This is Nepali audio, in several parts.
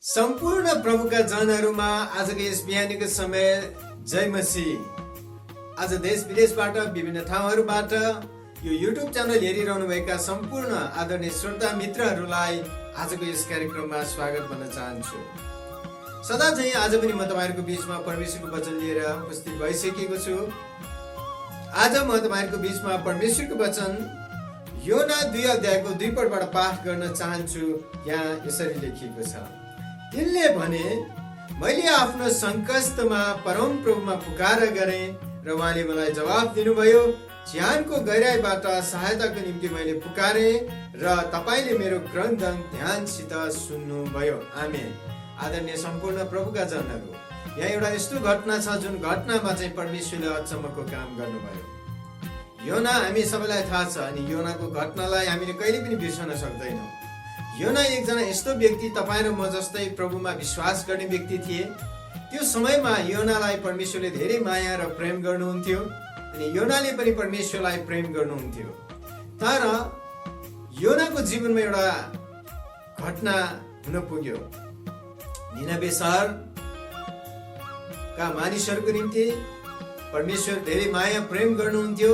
सम्पूर्ण प्रभुका जनहरूमा आजको यस बिहानीको समय जय मसीह। आज देश विदेशबाट विभिन्न ठाउँहरूबाट यो युट्युब च्यानल हेरिरहनुभएका सम्पूर्ण आदरणीय श्रोता मित्रहरूलाई आजको यस कार्यक्रममा स्वागत भन्न चाहन्छु। सदा चाहिँ आज पनि म तपाईँहरूको बीचमा परमेश्वरको वचन लिएर उपस्थित भइसकेको छु। आज म तपाईँहरूको बीचमा परमेश्वरको वचन योना 2 अध्यायको 2 पदबाट पाठ गर्न चाहन्छु। यहाँ यसरी लेखिएको छ, तिनले भने, मैले आफ्नो संकष्टमा परम प्रभुमा पुकार गरे र उहाँले मलाई जवाब दिनुभयो। ज्यानको गहिराईबाट सहायताको निम्ति मैले पुकारे र तपाईले मेरो क्रन्दन ध्यानसित सुन्नुभयो। आमेन। आदरणीय सम्पूर्ण प्रभुका जनहरू, यहाँ एउटा यस्तो घटना छ जुन घटनामा चाहिँ परमेश्वरले अचम्मको काम गर्नुभयो। योना हामी सबैलाई थाहा छ अनि योनाको घटनालाई हामीले कहिले पनि बिर्सन सक्दैनौँ। योना एकजना यस्तो व्यक्ति, तपाईँ र म जस्तै प्रभुमा विश्वास गर्ने व्यक्ति थिए। त्यो समयमा योनालाई परमेश्वरले धेरै माया र प्रेम गर्नुहुन्थ्यो अनि योनाले पनि परमेश्वरलाई प्रेम गर्नुहुन्थ्यो। तर योनाको जीवनमा एउटा घटना हुन पुग्यो। निनवे शहरका मानिसहरूको निम्ति परमेश्वर धेरै माया प्रेम गर्नुहुन्थ्यो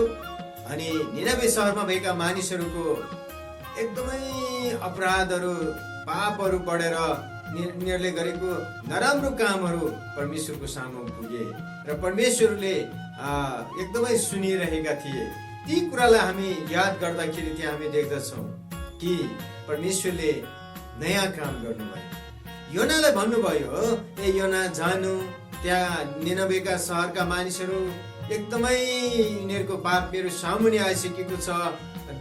अनि निनवे शहरमा भएका मानिसहरूको एकदमै अपराधहरू पापहरू बढेर उनीहरूले गरेको नराम्रो कामहरू परमेश्वरको सामु पुगे र परमेश्वरले एकदमै सुनिरहेका थिए। ती कुरालाई हामी याद गर्दाखेरि त्यहाँ हामी देख्दछौँ कि परमेश्वरले नयाँ काम गर्नुभयो। योनालाई भन्नुभयो, ए योना जानु, त्यहाँ निनवेका शहरका मानिसहरू एकदमै उनीहरूको पाप मेरो सामुने आइसकेको छ,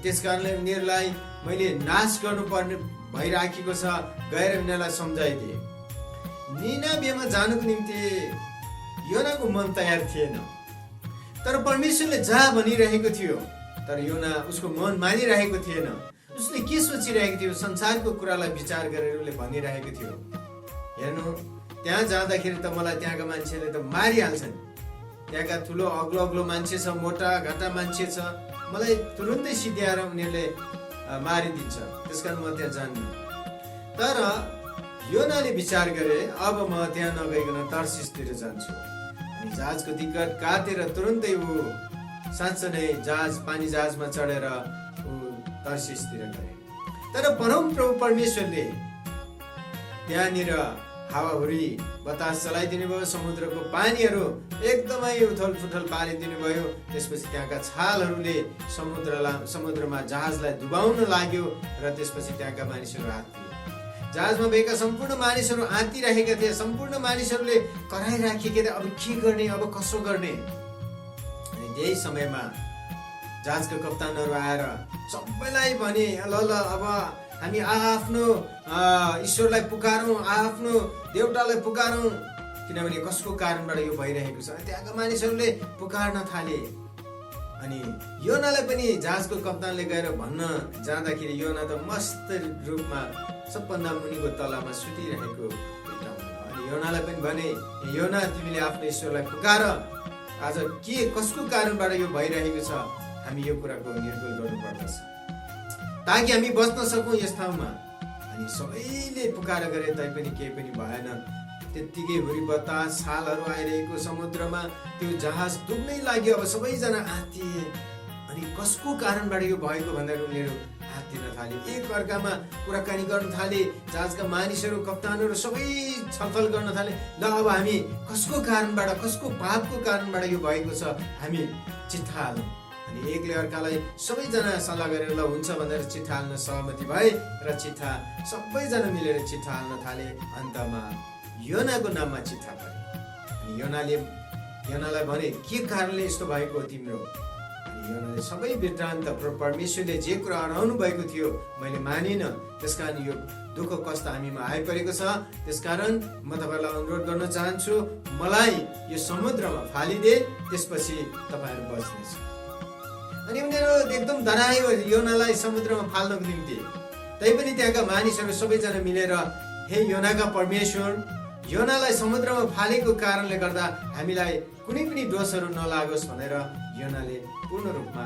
त्यसकारणले उनीहरूलाई मैले नाश गर्नुपर्ने भइराखेको छ, गएर उनीहरूलाई सम्झाइदिए। निनवेमा जानुको निम्ति योनाको मन तयार थिएन, तर परमेश्वरले जा भनिरहेको थियो। तर योना उसको मन मानिरहेको थिएन। उसले के सोचिरहेको थियो? संसारको कुरालाई विचार गरेर उसले भनिरहेको थियो, हेर्नु त्यहाँ जाँदाखेरि त मलाई त्यहाँका मान्छेले त मारिहाल्छन्। त्यहाँका ठुलो अग्लो अग्लो मान्छे छ, मोटा घाटा मान्छे छ, मलाई तुरुन्तै सिध्याएर उनीहरूले मारिदिन्छ, त्यसकारण म त्यहाँ जान्नु। तर योनाले विचार गरे, अब म त्यहाँ नगइकन तर्सिसतिर जान्छु। अनि जहाजको टिकट काटेर तुरुन्तै ऊ साँच्चै नै पानी जहाजमा चढेर ऊ तर्सिसतिर गए। तर परम प्रभु परमेश्वरले त्यहाँनिर हावाहुरी बतास चलाइदिनु भयो, समुद्रको पानीहरू एकदमै उथल फुथल पारिदिनु भयो। त्यसपछि त्यहाँका छालहरूले समुद्रमा जहाजलाई डुबाउन लाग्यो र त्यसपछि त्यहाँका मानिसहरू आत्तिए। जहाजमा भएका सम्पूर्ण मानिसहरू आत्तिरहेका थिए। सम्पूर्ण मानिसहरूले कराइराखेका थिए, अब के गर्ने, अब कसो गर्ने। अनि त्यही समयमा जहाजका कप्तानहरू आएर सबैलाई भने, ल अब हामी आफ्नो ईश्वरलाई पुकारौँ, आफ्नो देवतालाई पुकारौँ, किनभने कसको कारणबाट यो भइरहेको छ। त्यहाँका मानिसहरूले पुकार्न थाले। अनि योनालाई पनि जहाजको कप्तानले गएर भन्न जाँदाखेरि योना त मस्त रूपमा सबभन्दा मुनिको तलामा सुतिरहेको भेटाउनु। अनि योनालाई पनि भने, योना तिमीले आफ्नो ईश्वरलाई पुकार, आज के कसको कारणबाट यो भइरहेको छ, हामी यो कुराको निर्गुल गर्नुपर्दछ ताकि हामी बच्न सकौँ यस ठाउँमा। अनि सबैले पुकार गरे तैपनि केही पनि भएन। त्यत्तिकै हुरी बतास छालहरू आइरहेको समुद्रमा त्यो जहाज डुब्नै लाग्यो। अब सबैजना आत्तिए। अनि कसको कारणबाट यो भएको भनेर उनीहरू आत्तिन थाले, एक अर्कामा कुराकानी गर्न थाले। जहाजका मानिसहरू, कप्तानहरू सबै छलफल गर्न थाले, ल अब हामी कसको कारणबाट, कसको पापको कारणबाट यो भएको छ, हामी चिट्ठा हालौँ। अनि एकले अर्कालाई सबैजना सल्लाह गरेर ल हुन्छ भनेर चिट्ठा हाल्न सहमति भए र चिट्ठा सबैजना मिलेर चिट्ठा हाल्न थाले। अन्तमा योनाको नाममा चिट्ठा परे। अनि योनालाई भने, के कारणले यस्तो भएको हो तिम्रो? अनि योनाले सबै वृत्तान्त, परमेश्वरले जे कुरा अराउनु भएको थियो मैले मानिनँ, त्यसकारण यो दुःख कष्ट हामीमा आइपरेको छ। त्यसकारण म तपाईँलाई अनुरोध गर्न चाहन्छु, मलाई यो समुद्रमा फालिदे, त्यसपछि तपाईँहरू बच्नेछ। अनि उनीहरू एकदम डरायो योनालाई समुद्रमा फाल्नको निम्ति। तैपनि त्यहाँका मानिसहरू सबैजना मिलेर, हे योनाका परमेश्वर, योनालाई समुद्रमा फालेको कारणले गर्दा हामीलाई कुनै पनि दोषहरू नलागोस् भनेर योनाले पूर्ण रूपमा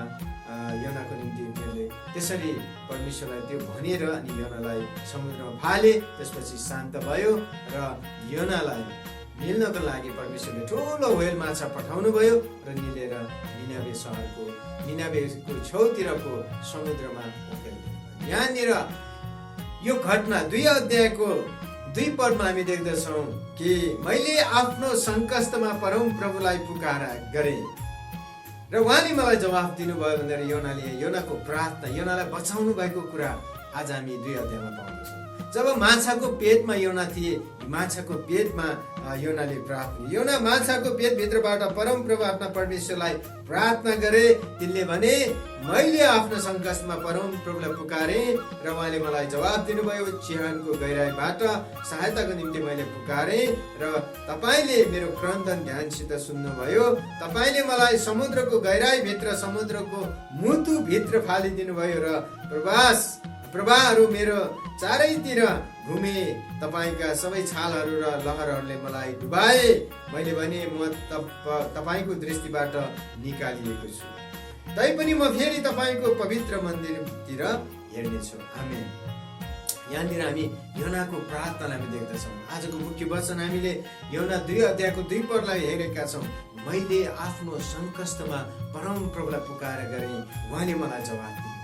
योनाको निम्ति उनीहरूले त्यसरी परमेश्वरलाई त्यो भनेर अनि योनालाई समुद्रमा फाले। त्यसपछि शान्त भयो र योनालाई मिल्नको लागि परमेश्वरले ठुलो व्हेल माछा पठाउनु भयो र निलेर निनावेको छेउतिरको समुद्रमा उफ्याइदिनु। यहाँनिर यो घटना 2 अध्यायको 2 पदमा हामी देख्दछौँ कि मैले आफ्नो सङ्कष्टमा परमप्रभुलाई पुकारा गरेँ र उहाँले मलाई जवाफ दिनुभयो भनेर योनाको प्रार्थना, योनालाई बचाउनु भएको कुरा आज हामी 2 अध्यायमा पाउँदछौँ। जब माछाको पेटमा योना थिए, माछाको पेटमा योनाले प्रार्थना, योना माछाको पेटभित्रबाट परमप्रभु आफ्ना परमेश्वरलाई प्रार्थना गरे। तिनले भने मैले आफ्नो सङ्कष्टमा परमप्रभुलाई पुकारे र उहाँले मलाई जवाब दिनुभयो। चिहानको गहिराईबाट सहायताको निम्ति मैले पुकारे र तपाईँले मेरो क्रन्दन ध्यानसित सुन्नुभयो। तपाईँले मलाई समुद्रको गहिराईभित्र, समुद्रको मुटुभित्र फालिदिनु भयो र प्रवाहहरू मेरो चारैतिर घुमे। तपाईँका सबै छालहरू र लहरहरूले मलाई डुबाए। मैले भने म तपाईँको दृष्टिबाट निकालिएको छु, तैपनि म फेरि तपाईँको पवित्र मन्दिरतिर हेर्नेछु। आमेन। यहाँनिर हामी योनाको प्रार्थनालाई हामी देख्दछौँ। आजको मुख्य वचन हामीले योना 2 अध्यायको 2 पदलाई हेरेका छौँ। मैले आफ्नो सङ्कष्टमा परमप्रभुलाई पुकारा गरेँ, उहाँले मलाई जवाफ दिनु।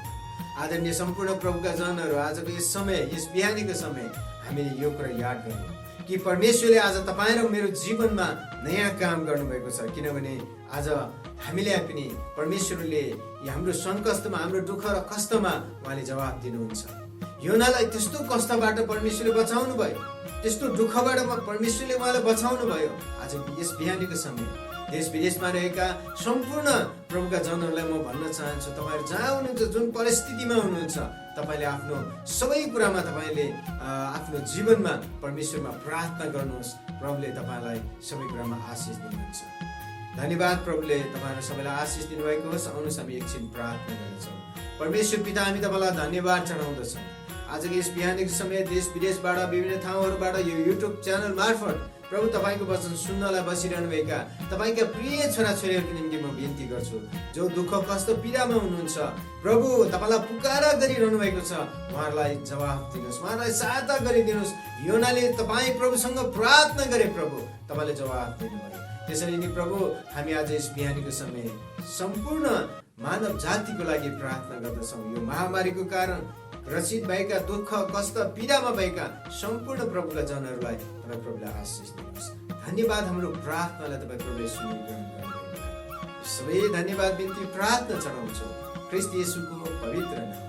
आदरणीय सम्पूर्ण प्रभुका जनहरू, आजको यस समय, यस बिहानीको समय हामीले यो कुरा याद गरौँ कि परमेश्वरले आज तपाईँ र मेरो जीवनमा नयाँ काम गर्नुभएको छ। किनभने आज हामीले पनि परमेश्वरले हाम्रो सङ्कष्टमा, हाम्रो दुःख र कष्टमा उहाँले जवाब दिनुहुन्छ। योनालाई त्यस्तो कष्टबाट परमेश्वरले बचाउनु भयो, त्यस्तो दुःखबाट परमेश्वरले उहाँलाई बचाउनु भयो। आज यस बिहानीको समय देश विदेशमा रहेका सम्पूर्ण प्रभुका जनहरूलाई म भन्न चाहन्छु, तपाईँहरू जहाँ हुनुहुन्छ, जुन परिस्थितिमा हुनुहुन्छ, तपाईँले आफ्नो सबै कुरामा तपाईँले आफ्नो जीवनमा परमेश्वरमा प्रार्थना गर्नुहोस्। प्रभुले तपाईँलाई सबै कुरामा आशिष दिनुहुन्छ। धन्यवाद प्रभुले तपाईँहरू सबैलाई आशिष दिनुभएको होस्। आउनुहोस् हामी एकछिन प्रार्थना गर्नेछौँ। परमेश्वर पिता, हामी तपाईँलाई धन्यवाद चढाउँदछौँ। आजको यस बिहानीको समय देश विदेशबाट, विभिन्न ठाउँहरूबाट यो युट्युब च्यानल मार्फत प्रभु तपाईँको वचन सुन्नलाई बसिरहनु भएका तपाईँका प्रिय छोराछोरीहरूको निम्ति म बिन्ती गर्छु। जो दुःख कष्ट पीडामा हुनुहुन्छ, प्रभु तपाईँलाई पुकारा गरिरहनु भएको छ, उहाँहरूलाई जवाफ दिनुहोस्, उहाँहरूलाई सहायता गरिदिनुहोस्। योनाले तपाईँ प्रभुसँग प्रार्थना गरे, प्रभु तपाईँले जवाफ दिनुभयो। त्यसरी नै प्रभु हामी आज यस बिहानीको समय सम्पूर्ण मानव जातिको लागि प्रार्थना गर्दछौँ। यो महामारीको कारण ग्रसित भएका, दुःख कष्ट पीडामा भएका सम्पूर्ण प्रभुका जनहरूलाई तपाईँ प्रभुले आशिष दिनुहोस्। धन्यवाद, हाम्रो प्रार्थनालाई तपाईँ प्रभुले सुनिग्रहण गर्नुभयो। सबै धन्यवाद बिन्ती प्रार्थना चढाउँछौँ ख्रीष्ट येशूको पवित्र नाम,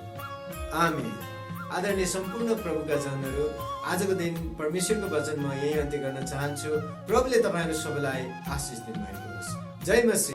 आमेन। आदरणीय सम्पूर्ण प्रभुका जनहरू, आजको दिन परमेश्वरको वचन म यही अन्त्य गर्न चाहन्छु। प्रभुले तपाईँहरू सबैलाई आशिष दिनुभएको होस्। जय मसीह।